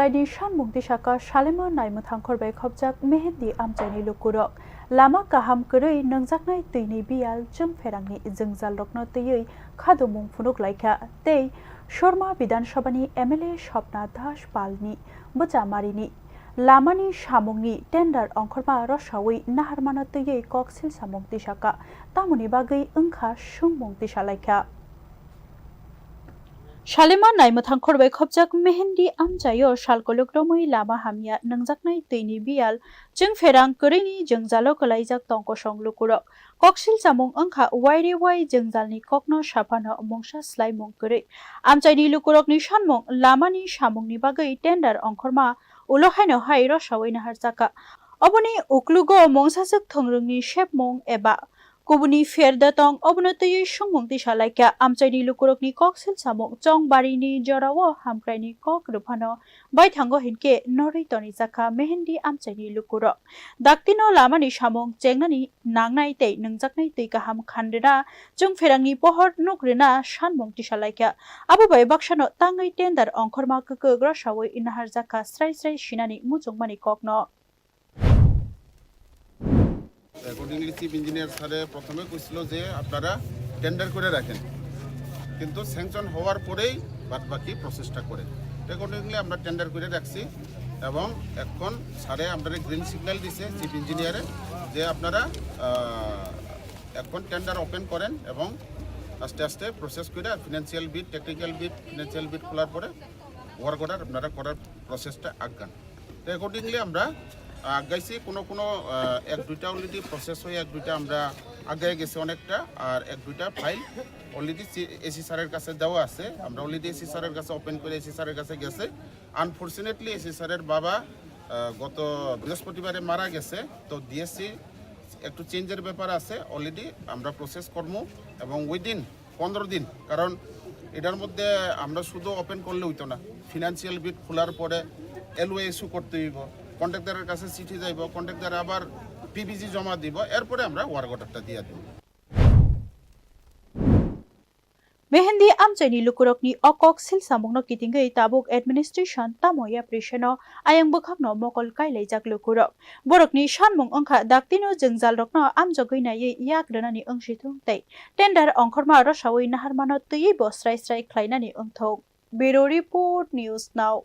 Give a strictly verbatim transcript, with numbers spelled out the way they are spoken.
Ni sanmung tisaka Salema naimwthangkhor bai khopjak Mehendi amchaini lukurok. Lama kaham kwrwi nungjaknai twini biyal chwngpherangni jwngjalrokno twiwi khadumung phunuk laikha tei Sorma Bidhan Sabhani M L A Swapna Das Palni bwchamarini lamani samungni tender ongkhorma rosawi naharmano twiwi kok silsamung tisaka, tamoni bagwi wngkha swngmung tisalaikha. Salema naimwthangkhor bai khopjak Mehendi amchaio salkolok romwi lama hamya nungjaknai twini biyal chwngpherang kwrwini jwngjalo kwlaijak tong kosong lukurok. Kok silsamung wngkha waire wai jwngjalni kokno saphano mungsa slaimung kwrwi. Amchaini lukurokni sanmung lamani samungni bagwi tender ongkhorma ulo haino hai rosawi naharjakha. Oboni uklugo mungsaswk thwngrwngni sepmung eba kubuni pher da tong, obono twiwi swngmung tisalaikha. Amchaini lukurokni kok silsamung chongbarini jorao hamkraini kok rwphano baithango hinkhe norwi tonijakha Mehendi amchaini lukurok. Daktino lamani samung chengnani nangnai tei nungjaknai twi kaham khanrwna, chwngpherangni pohor nukrwna sanmung tisalaikha. Abo bai baksano tangwi tender ongkhorma kwkwk rosawi naharjakha srai srai sinani muchungmani kokno. Accordingly chief engineer স্যারে প্রথমে কইছিল যে আপনারা টেন্ডার করে রাখেন, কিন্তু স্যাংশন হওয়ার পরেই বাদ বাকি প্রসেসটা করেন। অ্যাকর্ডিংলি আমরা টেন্ডার করে রাখছি এবং এখন স্যারে আপনারা গ্রিন সিগন্যাল দিছে চিফ ইঞ্জিনিয়ারে যে আপনারা আহ, এখন টেন্ডার ওপেন করেন এবং আস্তে আস্তে প্রসেস করে ফিনান্সিয়াল বিড, টেকনিক্যাল বিড, ফিনান্সিয়াল বিড খোলার পরে ওয়ার্ক অর্ডার আপনারা করার প্রসেসটা আগান। তো অ্যাকর্ডিংলি আমরা আহ, আগাইছি। কোনো কোনো আহ, এক দুইটা অলরেডি প্রসেস হয়ে এক দুইটা আমরা আগে গেছে অনেকটা, আর এক দুইটা ফাইল অলরেডি এসি স্যারের কাছে দেওয়া আছে। আমরা অলরেডি এসি স্যারের কাছে ওপেন করে এসি স্যারের কাছে গেছে। আনফরচুনেটলি এসি স্যারের বাবা আহ, গত বৃহস্পতিবারে মারা গেছে। তো ডিএসসি একটু চেঞ্জের ব্যাপার আছে, অলরেডি আমরা প্রসেস করবো এবং উইদিন পনেরো দিন, কারণ এটার মধ্যে আমরা শুধু ওপেন করলে হইতো না, ফিনান্সিয়াল বিড খোলার পরে এলওএ ইস্যু করতে হইব, কন্ট্রাক্টরের কাছে চিঠি যাইব, কন্ট্রাক্টর আবার পিবিজি জমা দিব, এরপরে আমরা ওয়ার্ক অর্ডারটা দিয়ে দিব। Mehendi amchaini lukurokni o kok silsamungno kitingwi tabuk administration tamo yapri seno ayang bwkhakno mokol kailaijak lukurok. Borokni sanmung wngkha daktino jwngjalrokno amjogwi naiwi yak rwnani wngsithung tei tender ongkhorma rosawi naharmano twiwi bo srai srai khlainani wngthung. Bureau Report, News Now.